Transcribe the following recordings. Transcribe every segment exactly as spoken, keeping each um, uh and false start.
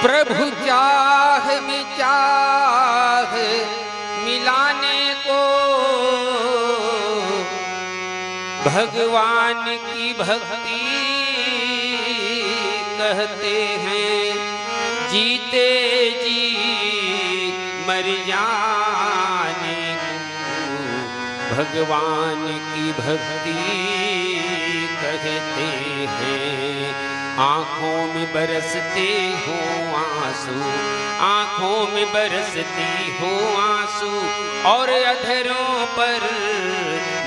प्रभु चाह में चाह मिलाने को भगवान की भक्ति कहते हैं, जीते जी मर जाने को भगवान की भक्ति कहते हैं। आंखों में बरसते हो आंसू, आंखों में बरसती हो आंसू, और अधरों पर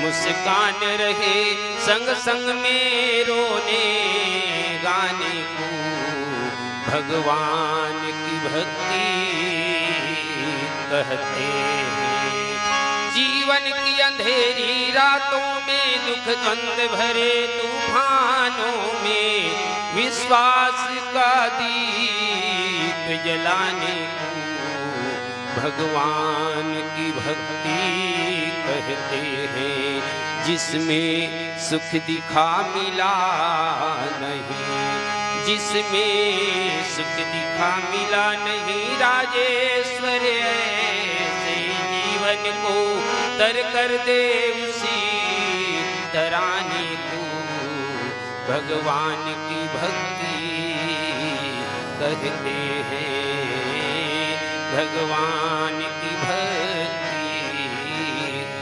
मुस्कान रहे, संग संग में रोने गाने को भगवान की भक्ति कहते हैं। जीवन की अंधेरी रातों में, दुख द्वंद भरे तूफानों में, विश्वास का दीप जलाने को भगवान की भक्ति कहते हैं। जिसमें सुख दिखा मिला नहीं, जिसमें सुख दिखा मिला नहीं राजेश्वर, ऐसे जीवन को तर कर दे उसी तराने को भगवान की भक्ति कहते हैं, भगवान की भक्ति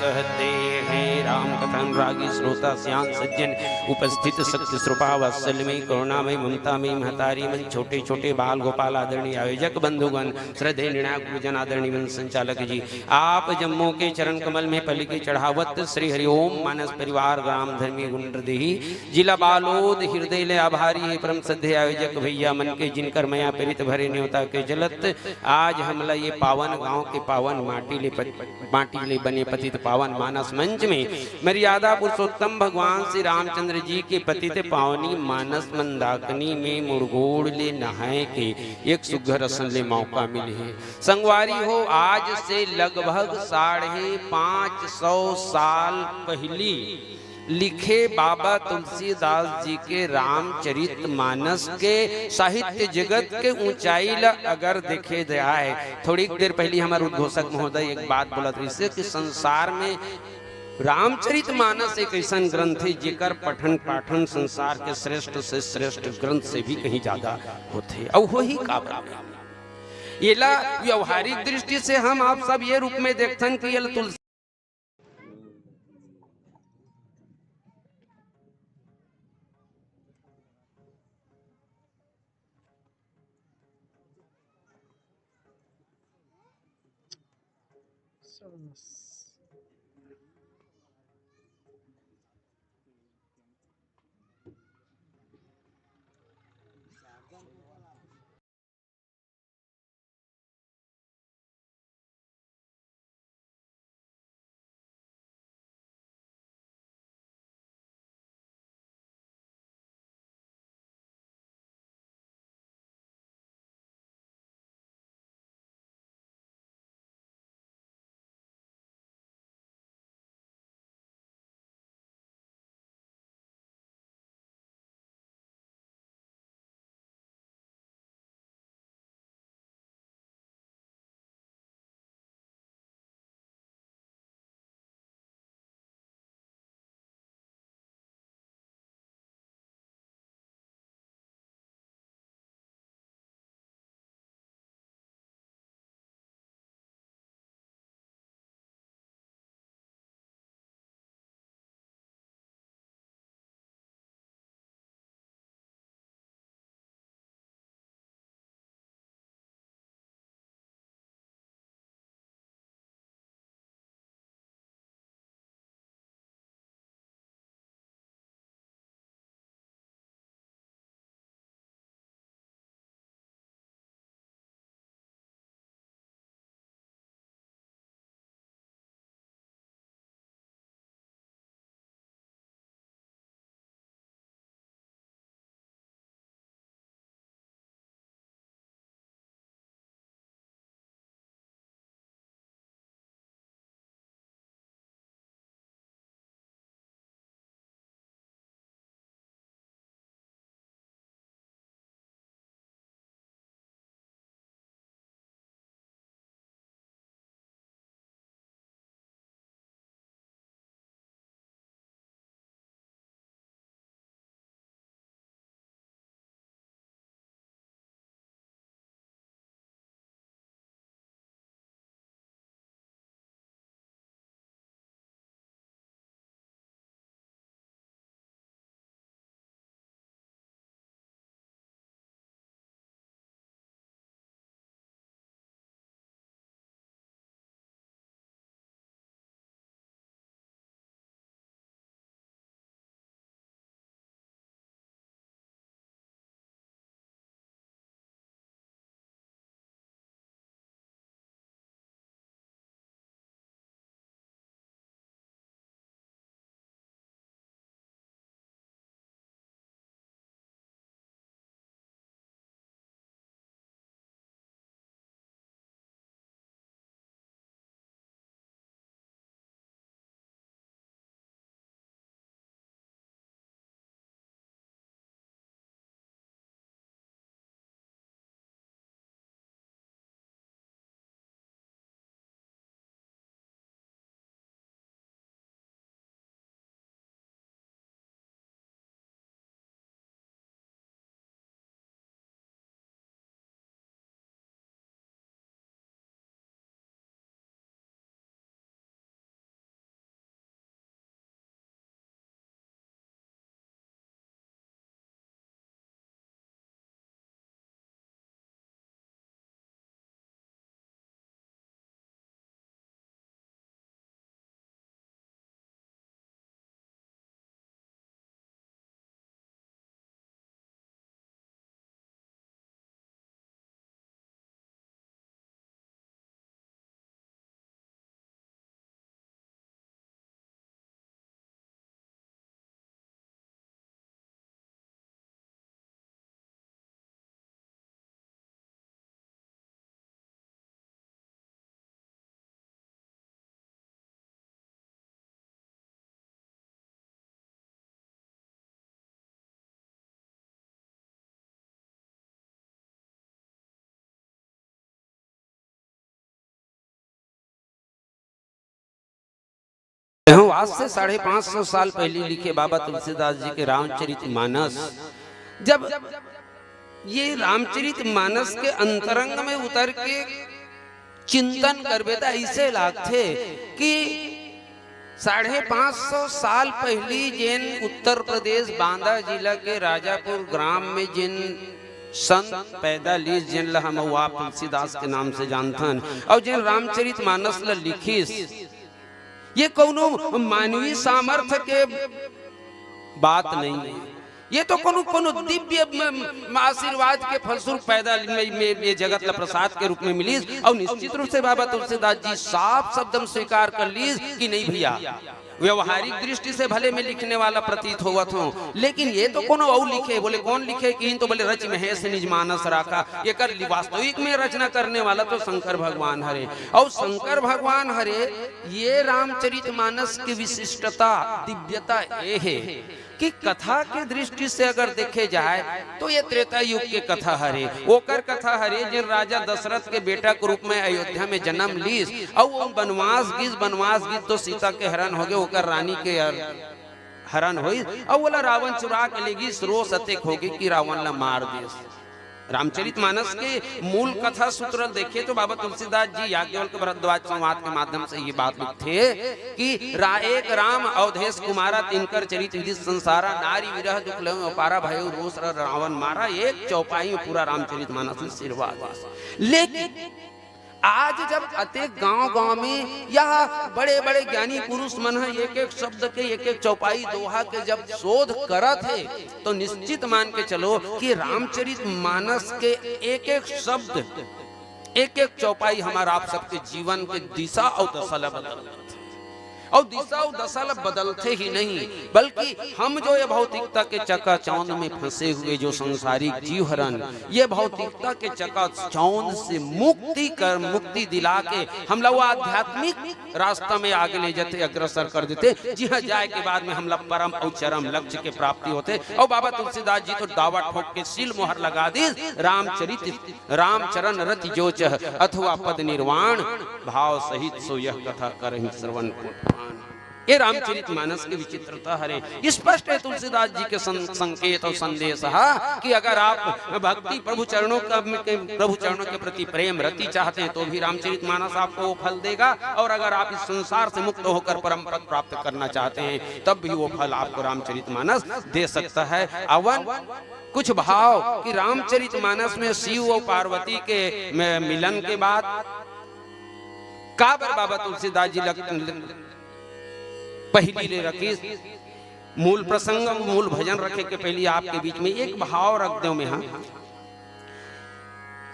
कहते हैं। राम कथा अनुरागी श्रोता सियान सज्जन, उपस्थित शक्ति श्रोता वात्सल्यमयी करुणामयी ममतामयी महतारी मन, छोटे छोटे बाल गोपाल, आदरणीय आयोजक बंधुगण, श्रद्धेय निर्णायक गुरुजन, आदरणीय मंच संचालक जी, आप जम्मो के चरण कमल में पलकी चढ़ावत श्री हरिओम मानस परिवार ग्राम धर्मी गुंडरदेही जिला बालोद हृदय ले आभारी हे परम श्रद्धेय आयोजक भैया मन के, जिनकर मया प्रीत भरे न्योता के चलत आज हमला ये पावन गांव के पावन माटी ले पत-, माटी ले बने पतित पावन मानस मंच में मर्यादा पुरुषोत्तम भगवान श्री रामचंद्र जी के पतित पावनी मानस मंदाकिनी में मुड़गोड़ ले नहाए के एक सुघर असन ले मौका मिले हे। संगवारी हो, आज से लगभग साढ़े पाँच सौ साल पहिली लिखे बाबा तुलसीदास जी के रामचरित मानस के साहित्य जगत के ऊंचाई ल अगर देखे जाए, थोड़ी देर पहिली हमर उद्घोषक महोदय एक बात बोलत रहिसे कि संसार में रामचरित मानस एक अइसन ग्रंथ हे, जेकर पठन पाठन संसार के श्रेष्ठ से श्रेष्ठ ग्रंथ से भी कहीं ज्यादा होथे। अउ होही काबर? एला व्यवहारिक दृष्टि से हम आप सब ये रूप में देखथन कि एला तुलसी कहूँ, आज से साढ़े पाँच सौ साल पहिली लिखे बाबा तुलसीदास जी के रामचरित मानस। जब ये रामचरित मानस के अंतरंग में उतर के चिंतन करबे, त अइसे लागथे कि साढ़े पाँच सौ साल पहिली जेन उत्तर प्रदेश बांदा जिला के राजापुर ग्राम में जेन संत पैदा लीस, जेन ला हम अउ आप तुलसीदास के नाम से जानथन, अउ जेन रामचरित मानस ला लिखिस, ये कोनो मानवीय सामर्थ्य के बात नहीं है। ये तो कोनो, कोनो दिव्य म-, म-, आशीर्वाद के फलस्वरूप पैदा में, में ये जगत ला प्रसाद के रूप में मिलिस। और निश्चित रूप से बाबा तुलसीदास जी साफ शब्द में स्वीकार कर लीस कि नहीं भैया, व्यवहारिक दृष्टि से भले मैं लिखने वाला प्रतीत होवत हूँ, लेकिन ये तो कोनो अउ लिखे। बोले, कौन लिखे? कि तो बोले, रचि महेश निज मानस राखा। एकर लि-, वास्तविक में रचना करने वाला तो शंकर भगवान हरे। और शंकर भगवान हरे, ये रामचरित मानस की विशिष्टता, दिव्यता ये है कि कथा के दृष्टि से अगर देखे जाए, तो ये त्रेता युग के कथा हरे। ओकर कथा हरे, जिन राजा दशरथ के बेटा के रूप में अयोध्या में जन्म लीस, अउ वो बनवास गिस, बनवास गिस तो सीता के हरण होगे, ओकर रानी के हर-, हरण होइस, अउ ओला रावण चुरा के ले गिस। रोस अतेक होगे कि रावण ला मार दिस। रामचरित मानस के मूल कथा सूत्र देखे तो बाबा तुलसीदास जी याज्ञवल्क्य भरद्वाज संवाद के माध्यम से ये बात लिखथे कि रा-, एक राम अवधेश कुमारा, तिनकर चरित विदित संसारा, नारी विरह दुख लयो अपारा, भयो रोस रह रावण मारा, एक चौपाई में पूरा रामचरित मानस में सिरवा दिस। लेकिन आज जब अतेक गांव-गांव में या बड़े-बड़े ज्ञानी पुरुष मन ह एक-एक शब्द के, एक-एक चौपाई दोहा के जब शोध करत हे, तो निश्चित मान के चलो कि रामचरित मानस के एक-एक शब्द, एक-एक चौपाई हमर आप सबके जीवन के दिशा अउ दशा ल बदल देथे। अउ दिशा अउ दशा ल बदलथे ही नहीं, बल्कि हम जो ये भौतिकता के चकाचौंध में फंसे हुए जो संसारिक जीव हरन, ये भौतिकता के चकाचौंध से मुक्ति कर, मुक्ति दिला के हमला वो आध्यात्मिक रास्ता में आगे ले जाथे, अग्रसर कर देथे, जिहाँ जाए के बाद में हमला परम अउ चरम लक्ष्य के प्राप्ति होथे। अउ बाबा तुलसीदास जी तो दावा ठोक के सील मोहर लगा दिस, रामचरित, रामचरण रति जो चह अथवा पद निर्वाण, भाव सहित सो यह कथा करहिं श्रवण पुण्यवान। ये रामचरित मानस के विचित्रता हरे। स्पष्ट है तुलसीदास जी के सं-, संकेत और संदेश हा कि अगर आप भक्ति प्रभु चरणों का, के, प्रभु चरणों के प्रति प्रेम रति चाहते हैं, तो भी रामचरित मानस आपको वो फल देगा, और अगर आप इस संसार से मुक्त होकर परम पद प्राप्त करना चाहते हैं, तब भी वो फल आपको रामचरित मानस दे सकता है। अवन कुछ भाव कि रामचरित मानस में शिव और पार्वती के म-, मिलन के बाद काबर बाबा तुलसीदास जी लग-, पहिली ले रखिस, मूल प्रसंग, मूल भजन रखे के पहिली आपके बीच में एक भाव रख देव में, हाँ।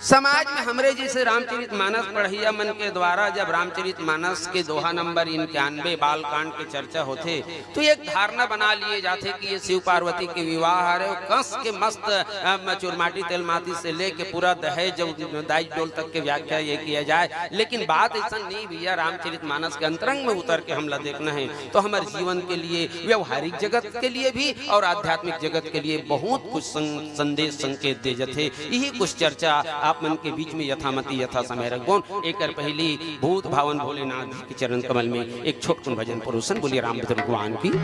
समाज में हमरे जैसे रामचरित मानस पढ़इया मन के द्वारा जब रामचरित मानस के दोहा नंबर इक्यानवे बालकांड के चर्चा होथे, तो एक धारणा बना लिए जाथे कि ये शिव पार्वती के विवाह हरे, कंस के मस्त, अ, चुरमाटी तेल माटी से लेके पूरा दहेज, दाई डोल तक के व्याख्या ये किया जाए। लेकिन बात ऐसा नहीं भैया, रामचरित मानस के अंतरंग में उतर के हमला देखना है, तो हमर जीवन के लिए, व्यवहारिक जगत के लिए भी और आध्यात्मिक जगत के लिए बहुत कुछ सं-, संदेश, संकेत दे जथे। यही कुछ चर्चा आप मन के बीच में यथामति यथा समय रखबोन। एकर पहिली भूत भावन भोलेनाथ जी के चरण कमल में एक छोटकुन भजन परोसन। बोलिए रामभद्र भगवान की।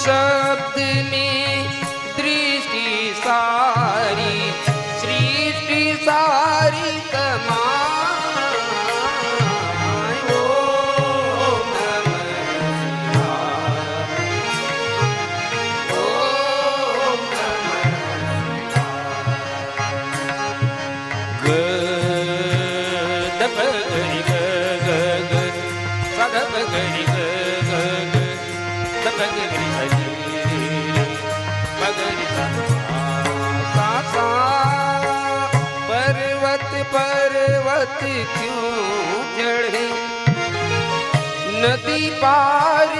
शब्द में दृष्टि सारी, सृष्टि सारी समाए। ओम नमः शिवाय। ओम नमः शिवाय। ग, द प ग रि ग ग ग, सा ध प ग रि ग ग ग, द प ग रि सा रे रे, प ग रि सा सा सा। पर्वत पर्वत क्यों चढ़े, नदी पार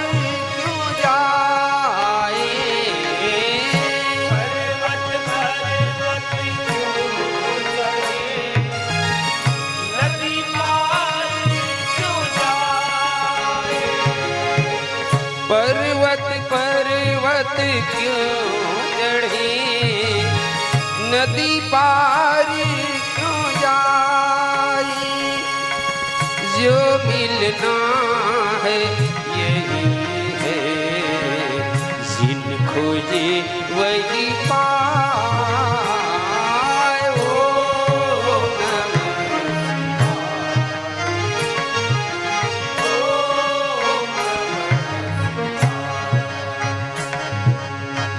क्यों जाए। पर्वत पर्वत क्यों चढ़े, नदी पार क्यों जाए। पर्वत पर्वत क्यों चढ़े, नदी पार क्यों जाए। जो मिलना है यही है, जिन खोजे वही पाए। ओम नमः शिवाय। ओम नमः शिवाय।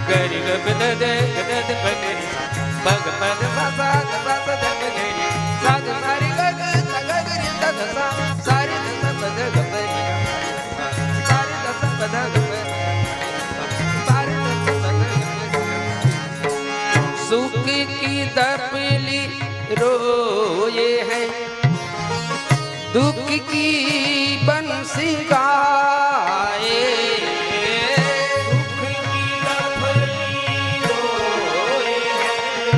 ग रि ग प ध ध ग ध ध प ग रि सा, प ग प ध सा सा ग सा प ध प ग रि, सा ग सा रि ग ग सा ग ग रि ध ध सा, सा रि ध सा प ध ग प रि सा, सा रि ध सा प ध ग प रि सा, सा रि ध सा प ध ग प रि सा। सुख की दपली रोए हैं, दुख की बंसी गाए। सुख की दपली रोए हैं,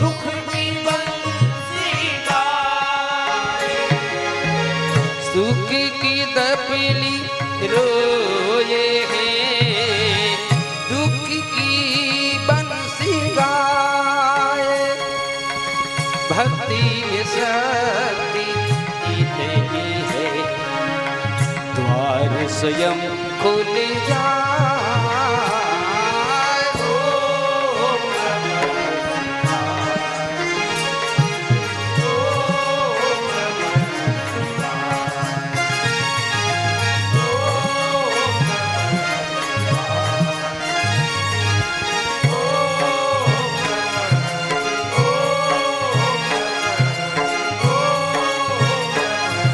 दुख की बंसी गाए। सुख की दपली रोए हैं, दुख की बंसी गाए। भक्ति में शक्ति इतनी है, द्वार स्वयं खुल जाए। ओम नमः शिवाय। ओम नमः शिवाय। ओम नमः शिवाय।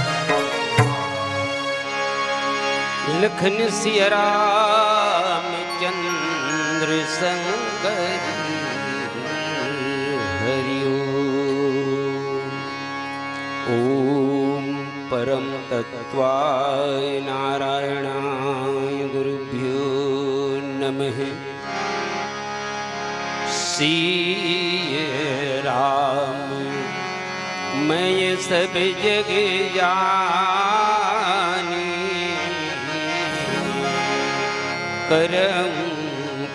लखन सिया राम चंद्र संग हरि। ओम परम तत्वाय नारायणाय गुरुभ्यो नमः। सिय राम मैं सब जग जानी, करउँ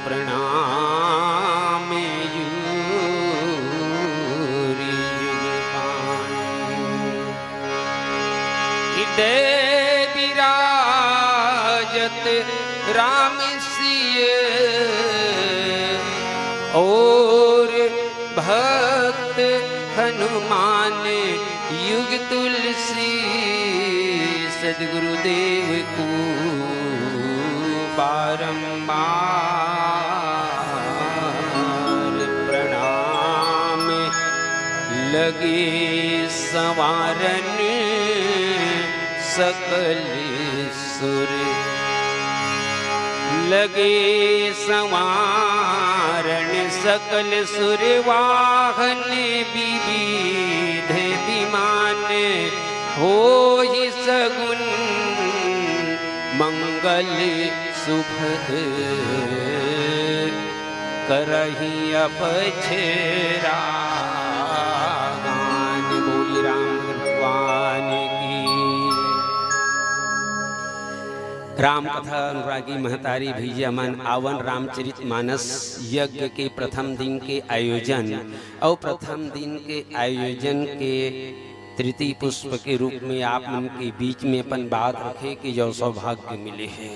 प्रणाम यूरि युग पानी। हृदय विराजत राम सिय और भक्त हनुमान युग तुलसी। सद्गुरुदेव को बारंबार प्रणाम। लगे संवारन सकल सुर, लगे संवारन सकल सुर, वाहन विविध विमान, होहि सगुन मंगल सुभग, करहिं अपछरान। बोली राम भगवान की। राम कथा अनुरागी महतारी भैया मन, आवन रामचरित मानस यज्ञ के प्रथम दिन के आयोजन अउ प्रथम दिन के आयोजन के तृतीय पुष्प के रूप में आप मन के बीच में अपन बात रखे के जो सौभाग्य मिले हे।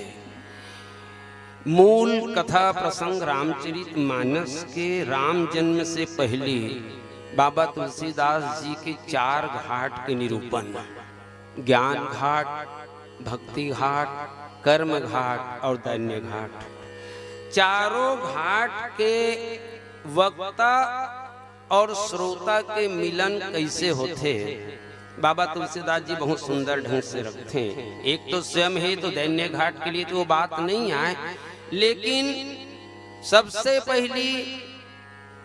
मूल कथा प्रसंग रामचरित मानस के राम जन्म से पहले बाबा तुलसीदास जी के चार घाट के निरूपण, ज्ञान घाट, भक्ति घाट, कर्म घाट और दैन्य घाट। चारों घाट के वक्ता और श्रोता के मिलन कैसे होथे, बाबा तुलसीदास जी बहुत सुंदर ढंग से रखथे। एक तो स्वयं हे तो दैन्य घाट के लिए तो वो बात नहीं आए, लेकिन सबसे पहली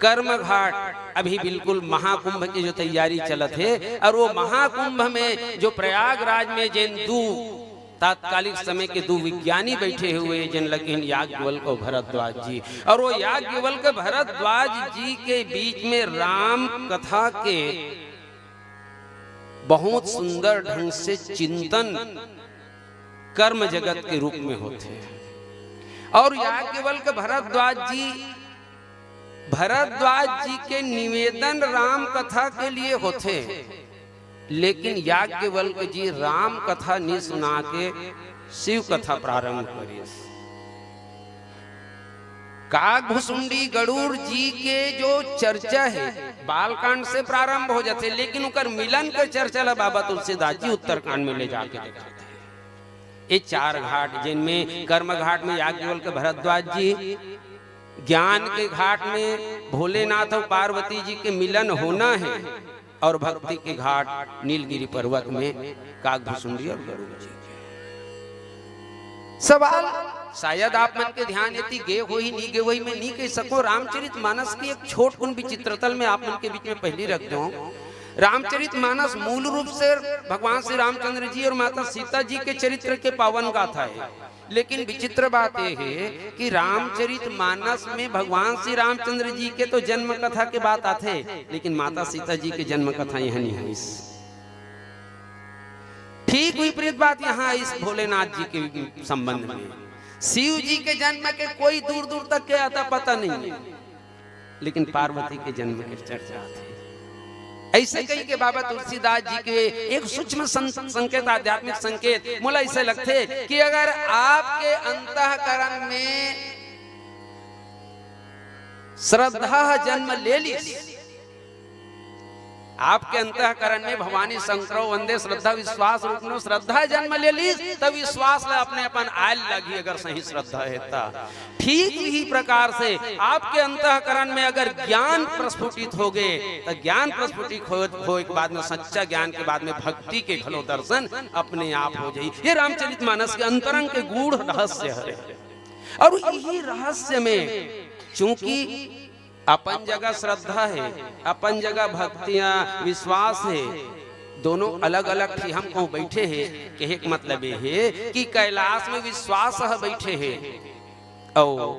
कर्म घाट, अभी बिल्कुल महाकुंभ की जो तैयारी चलत हे और वो महाकुंभ में जो प्रयागराज में जेन दू तात्कालिक समय के दू विज्ञानी बैठे हुए, जेन ल कहिन याज्ञवल्क्य और भरद्वाज जी, और वो याज्ञवल्क्य भरद्वाज जी के बीच में राम कथा के बहुत सुंदर ढंग से चिंतन कर्म जगत के रूप में होथे। और याज्ञवल्क्य भरद्वाज जी, भरद्वाज जी के निवेदन राम कथा के लिए होथे, लेकिन याज्ञवल्क्य जी राम कथा नी सुना के शिव कथा प्रारंभ करिस। कागभुसुंडी गरुड़ जी के जो चर्चा हे, बालकांड से प्रारंभ हो जाथे, लेकिन ओकर मिलन के चर्चा ला बाबा तुलसीदास जी उत्तरकांड में ले जाके दिखाथे। ये चार घाट, जिनमें कर्म घाट में याज्ञवल्क्य भरद्वाज जी, ज्ञान के घाट में भोलेनाथ और पार्वती जी के मिलन होना हे, और भक्ति के घाट नीलगिरी पर्वत में कागभुसुंडी और गरुड़ जी के। सवाल शायद आप मन के ध्यान एती गे होही, नी गे होही, मैं नी कह सकूं। रामचरित मानस की एक छोट कुन विचित्रता ल मैं आप मन के बीच में पहली रख दूं। रामचरित मानस मूल रूप से भगवान श्री रामचंद्र जी और माता सीता जी के चरित्र के पावन गाथा हे। लेकिन विचित्र बात ये हे कि रामचरित मानस में भगवान श्री रामचंद्र जी के तो जन्म कथा के बात आथे, लेकिन माता सीता जी के जन्म कथा यहाँ नहीं होइस। ठीक विपरीत बात यहाँ इस भोलेनाथ जी के संबंध में। शिव जी के जन्म के कोई दूर दूर तक के आता पता नहीं है, लेकिन पार्वती के जन्म के चर्चा आथे। ऐसे कही के बाबा तुलसीदास जी के एक सूक्ष्म सं-, संकेत, आध्यात्मिक संकेत मोला ऐसे लगथे कि अगर आपके अंतःकरण में श्रद्धा जन्म ले लिस, आपके अंतःकरण में भवानी शंकरो वंदे श्रद्धा विश्वास रूपनो श्रद्धा जन्म ले लिस, त विश्वास ला अपने अपन आयल लगही, अगर सही श्रद्धा हे त। ठीक इही प्रकार से आपके अंतःकरण में अगर ज्ञान प्रस्फुटित हो गे, त ज्ञान प्रस्फुटित हो, होए के बाद में, सच्चा ज्ञान के बाद में भक्ति के घलो दर्शन अपने आप हो जाही। ये रामचरित मानस के अंतरंग के गूढ़ रहस्य हरे। और इही रहस्य में चूंकि अपन जगह श्रद्धा हे, अपन जगह भक्तियां, विश्वास हे, दोनों अलग-अलग ठी हम कहूं बैठे हे। कहे के मतलब ये हे कि कैलाश में विश्वास ह बैठे हे, अउ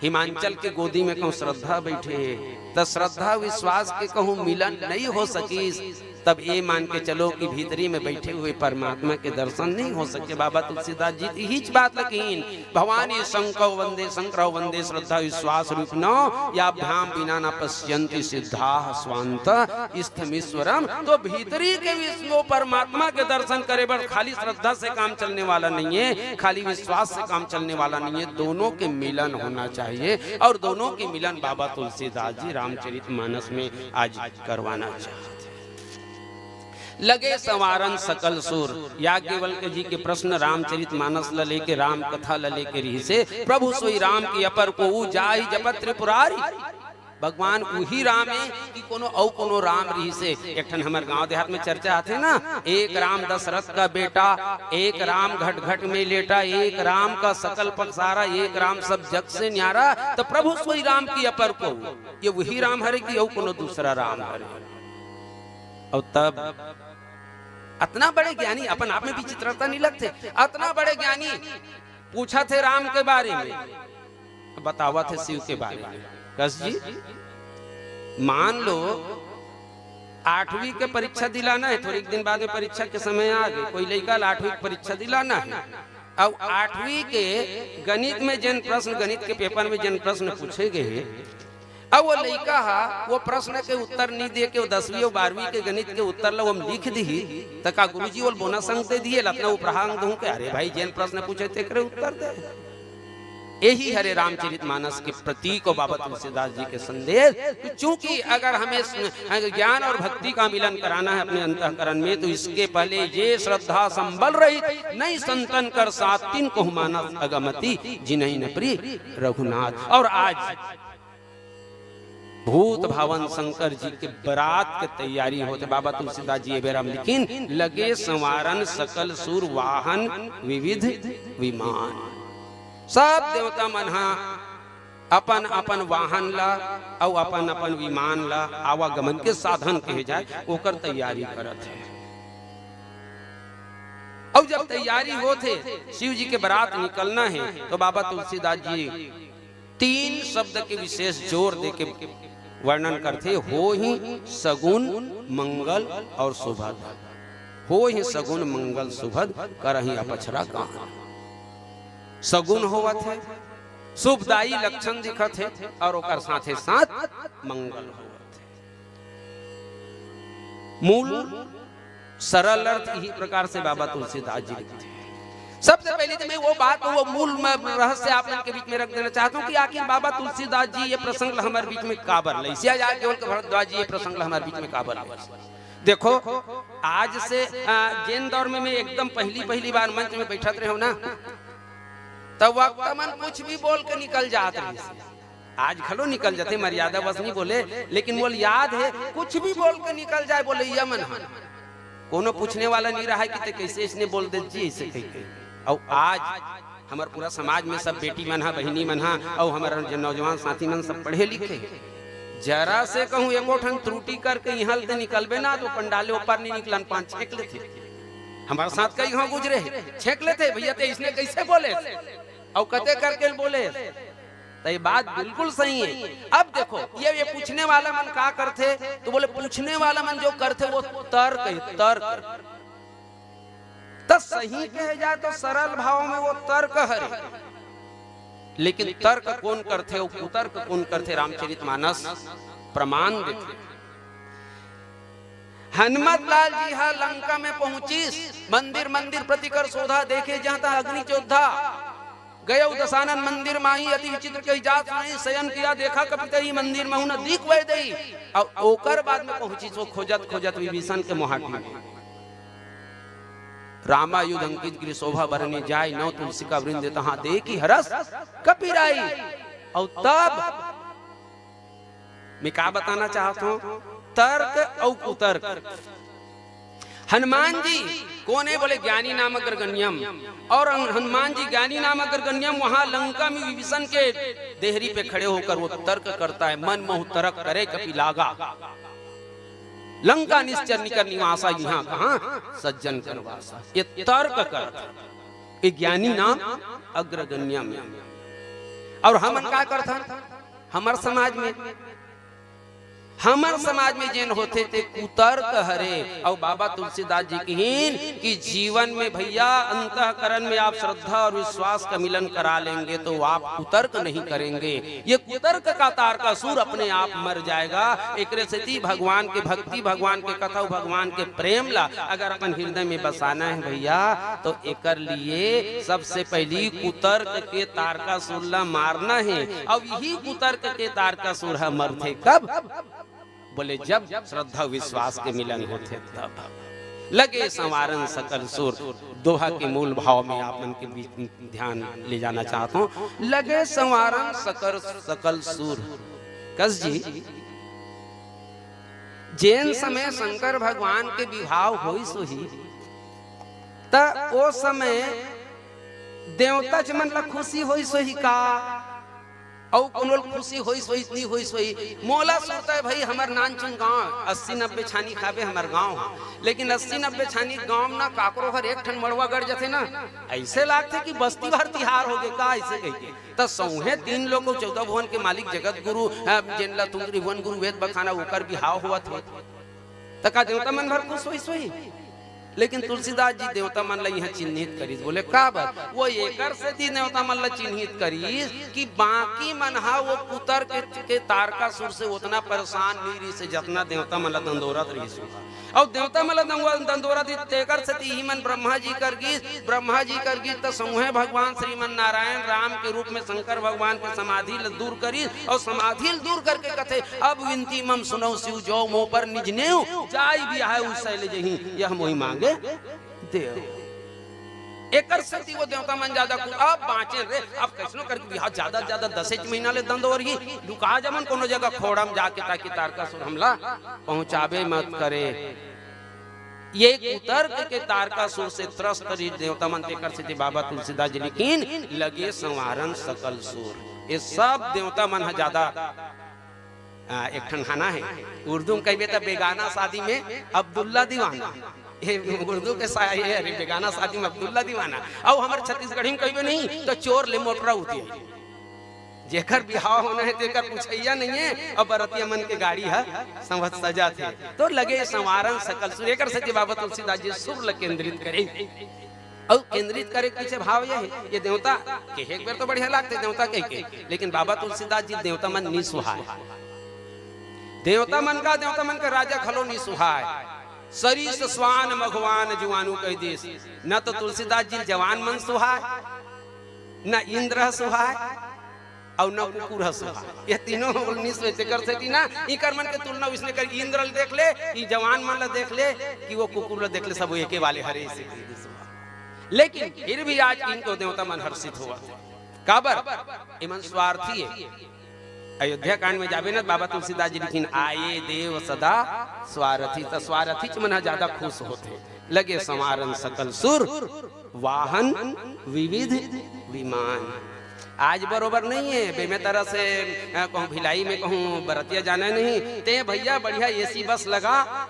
हिमाचल के गोदी में कहूं श्रद्धा बैठे हे, त श्रद्धा विश्वास के कहूं मिलन नहीं हो सकिस। तब ये मान के चलो कि भीतरी में बैठे हुए परमात्मा के दर्शन नहीं हो सके। बाबा तुलसीदास जी इहीच बात ल कहिन, भवानी शंकरो वंदे, शंकरो वंदे श्रद्धा विश्वास रूपिणो, याभ्याम विना न पश्यंति सिद्धा स्वांत स्थमीश्वरम। तो भीतरी के विष्णु परमात्मा के दर्शन करे बर खाली श्रद्धा से काम चलने वाला नहीं है, खाली विश्वास से काम चलने वाला नहीं है। दोनों के मिलन होना चाहिए, और दोनों के मिलन बाबा तुलसीदास जी रामचरित मानस में आज करवाना चाहते हैं। लगे संवारन सकल सुर। याज्ञवल्क्य जी के प्रश्न रामचरित मानस ल लेके, राम कथा ल लेके रिहिसे, प्रभु सोई राम की अपर को, ऊ जाहि जपत त्रिपुरारी। भगवान उही राम हे कि कोनो अउ कोनो राम रिहिसे। एक ठन हमर गांव देहात में चर्चा आथे ना, एक राम दशरथ का बेटा, एक राम घट घट में लेटा, एक राम का सकल पसारा, एक राम सब जग से न्यारा। त प्रभु सोई राम की अपर को, ये उही राम हरे कि अउ कोनो दूसरा राम हरे? अउ तब अतना बड़े ज्ञानी, अपन आप में विचित्रता नहीं लगथे, अतना बड़े ज्ञानी पूछथे राम के बारे में, बतावथे शिव के बारे में। कस जी, मान लो आठवीं के परीक्षा दिलाना हे, थोड़ी दिन बाद में परीक्षा के समय आ गे, कोई लइका ला आठवीं के परीक्षा दिलाना हे, अउ आठवीं के गणित में जेन प्रश्न, गणित के पेपर में जेन प्रश्न पूछे गे हे, अब वो लइका हा वो प्रश्न के उत्तर नहीं दे के वो दसवीं और बारहवीं के गणित के उत्तर ला वो लिख दिही, त का गुरुजी वो bonus अंक दे दिही, अतना उपरांत दूं के? अरे भाई, जेन प्रश्न पूछे तेकरे उत्तर दे। यही हरे रामचरित मानस के प्रतीक और बाबा तुलसीदास जी के संदेश। तो चूंकि अगर हमें स-, ज्ञान और भक्ति का मिलन कराना है अपने अंतःकरण में, तो इसके पहले ये श्रद्धा संबल रहित, नहीं संतन कर साथ तिनकहु मानस अगमति, जिनहि न प्रिय रघुनाथ। और आज भूत भावन शंकर जी के बरात के तैयारी होथे। बाबा तुलसीदास जी ए बेरा म लिखिन, लगे संवारन सकल सुर वाहन विविध विमान। सब देवता मन ह अपन अपन वाहन ला अउ अपन अपन विमान ला, आवागमन के साधन कहे जाए, ओकर तैयारी करत हे। अउ जब तैयारी होत हे, शिव जी के बरात निकलना हे, तो बाबा तुलसीदास जी तीन शब्द के विशेष जोर देके वर्णन करथे, होहि सगुन मंगल और सुभद। होहि सगुन मंगल सुभद, करहि अपछरा गान। सगुन होवत हे, शुभदायी लक्षण दिखत हे और ओकर साथे साथ मंगल होवत हे। मूल सरल अर्थ इही प्रकार से बाबा तुलसीदास जी लिखथे। सबसे पहले तो मैं वो बात, वो मूल म-, रहस्य आप मन के बीच में रख देना चाहता हूँ कि आखिर बाबा तुलसीदास जी ये प्रसंग ल हमर बीच में काबर लइस, या याज्ञवल्क्य भरद्वाज जी ये प्रसंग ल हमर बीच में काबर लइस। देखो, आज से, आ, जेन दौर में मैं एकदम पहली, पहली बार मंच में बैठत रहे हूँ ना, तब वक्ता मन कुछ भी बोल के निकल जात रहिस। आज घलो निकल जथे, मर्यादा बस नहीं बोले, लेकिन मोल याद हे, कुछ भी बोल के निकल जाए बोलइया मन ह। कोनो पूछने वाला नहीं रहा है कि ते कैसे इसने बोल दे जी, ऐसे कह के। अउ आज हमर पूरा समाज में सब बेटी मन ह, बहिनी मन ह, अउ हमर जो नौजवान साथी मन सब पढ़े लिखे हे। जरा से कहूँ एको ठन त्रुटि करके इहाँ ले ते निकलबे ना, तो पंडाले ऊपर नहीं निकलन पान छेक लेथे। हमारे साथ कई घाव गुजरे हे, छेक लेथे, "भैया ते इसने कैसे बोले?" अउ कते करके बोले, तो ये बात बिल्कुल सही है। अब देखो, ये, ये पूछने वाला मन का करथे, तो बोले, पूछने वाला मन जो करथे, वो तर्क है, तर्क। तो सही कहे जाए, तो सरल भाव में वो तर्क हरे, लेकिन तर्क कौन करथे, वो कुतर्क कौन करथे, रामचरित मानस प्रमाण देथे। हनुमत लाल जी हा लंका में पहुंचिस, मंदिर मंदिर प्रति कर शोधा, देखे जहाँ तहाँ अग्नि चोधा। गयो दशानन मंदिर माही, अति विचित्र कही जात सुनहि, शयन किया देखा कपि तही, मंदिर महु न दीख वै दही। अउ ओकर बाद में पहुंचिस वो खोजत खोजत विभीषण के मोहाटी में। रामायुध अंकित गिरि शोभा बरनि जाइ, नव तुलसिका वृंद तहाँ देखि हरष कपि राई। अउ तब मैं का बताना चाहत हूँ, तर्क अउ कुतर्क। हनुमान जी कोन हे? बोले, ज्ञानी नाम अग्रगण्यम। और हन-, हनुमान जी ज्ञानी नाम अग्रगण्यम वहां लंका में विभीषण के देहरी पे खड़े होकर वो तर्क करता है, मन महु तर्क करे कपि लागा। लंका निश्चर निकर निवासा, इहाँ कहाँ सज्जन कर वासा। ये तर्क करत हे, ये ज्ञानी नाम अग्रगण्यम हे। और हमन का करथन? हमर समाज में, हमर समाज में जेन होथे ते कुतर्क हरे। अउ बाबा तुलसीदास जी कहिन कि जीवन में भैया अंतःकरण में आप श्रद्धा और विश्वास का मिलन करा लेंगे तो आप कुतर्क नहीं करेंगे। ये कुतर्क का तारकासुर अपने आप मर जाएगा। एकरे सेती भगवान के भक्ति, भगवान के कथा, भगवान के प्रेम ला अगर अपन हृदय में बसाना है भैया, तो एकर लिए सबसे पहली कुतर्क के तारकासुर ला मारना है। अब यही कुतर्क के तारकासुर ह मरथे कब? बोले, जब श्रद्धा विश्वास के मिलन होथे तब। लगे संवारन सकल सुर, दोहा के मूल भाव में आप मन के बीच ध्यान ले जाना चाहत हूँ। लगे संवारन सकल, सकल सुर। कस जी, जेन समय शंकर भगवान के विवाह होइस होही, त ओ समय देवता च मन ला खुशी होइस होही का? अउ कोनो ल खुशी होइस होही, नहीं होइस होही? मोला सुरता है भाई, हमर नानचुन गांव, अस्सी नब्बे छानी खाबे हमर गांव ह, लेकिन अस्सी नब्बे छानी गांव म ना काकरो हर एक ठन मड़वा गड़ जथे ना, ऐसे लागथे कि बस्ती भर तिहार हो गे का, ऐसे कह के। त सौंहे तीन लोक अउ चौदह भुवन के मालिक जगत गुरु, अ, जेन ला तुम त्रिभुवन गुरु वेद बखाना, ओकर बिहाव होवत हे। त का देवता मन भर खुश होइस होही? लेकिन तुलसीदास जी देवता मन ला इहाँ चिन्हित करिस। बोले, का बात? वो एकर सेती देवता मन ला चिन्हित करिस कि बाकी मन हा वो कुतर्क के, के तारकासुर से ओतना परेशान नहीं रहिस, जतना देवता मन ला दंदोरत रहिस। अउ देवता मन ल दंगवा-, दंदोरा दिस, तेकर सेती इही मन ब्रह्मा जी कर गिस, ब्रह्मा जी कर गिस त संगे भगवान श्रीमन नारायण राम के रूप में शंकर भगवान के समाधि ल दूर करिस, अउ समाधि ल दूर करके कथे, "अब विनती मम सुनउ शिव, जो मोह पर निज नेव, जाय बिहाय उस शैल जहीं, यह मोहि मांगे देव।" एकर सेती वो देवता मन जादा कु-, अब बाँचेन रे, अब कइसनो करके बिहाव, जादा से जादा दसेच महीना ले दंदोरही, लुका जमन कोनो जगह खोड़म जाके, ताकि तारकासुर हमला पहुँचाबे मत करे। ये कुतर्क के तारकासुर से त्रस्त रहिस देवता मन, तेकर सेती बाबा तुलसीदास जी लिखिन, "लगे संवारन सकल सुर।" ये सब देवता मन ह जादा, आ, एक ठन गाना हे, उर्दू में कहिबे त बेगाना शादी में अब्दुल्ला दीवाना। ये उर्दू के शायरी हे, अरे बेगाना शादी में अब्दुल्ला दीवाना। अउ हमर छत्तीसगढ़ी में कहिबे नहीं त चोर ले मोटरा उती। जेकर बिहाव होना हे तेकर पुछइया नइये, अउ बरतिया मन के गाड़ी ह संवत सजात हे। तो लगे संवारन सकल सुर, एकर सेती बाबा तुलसीदास जी सुर ल केंद्रित करे। अउ केंद्रित करे के पीछे भाव ये हे, ये देवता के एक बेर तो बढ़िया लागथे देवता कहिके, लेकिन बाबा तुलसीदास जी देवता मन नी सुहाय। देवता मन का, देवता मन के राजा घलो नी सुहाय। सरीस स्वान मघवान जुआनु कहि दिस। न तो तुलसीदास जी जवान मन सुहाय, न इंद्र ह सुहाय, अउ न कुकुर ह सुहाय। ये तीनों उन्नीस में तेकर सेती ना, इकर मन के तुलना उसने कर, इंद्र ल देख ले, ई जवान मन ल देख ले, कि वो कुकुर ल देख ले, सब एके वाले हरे, इसे कहि दिस सुहाय। लेकिन फिर भी आज इनको देवता मन हर्षित होवत हे। काबर? इमन स्वार्थी हे। अयोध्या कांड में जाबे न, बाबा तुलसीदास जी लिखिन, "आए देव सदा स्वारथी।" त स्वारथीच मन ह जादा खुश होथे। लगे संवारन सकल सुर, वाहन विविध विमान। आज बरोबर नहीं हे, बेमेतरा से, अ, कहूँ भिलाई में कहूँ बरतिया जाना नहीं, ते भैया बढ़िया एसी बस लगा,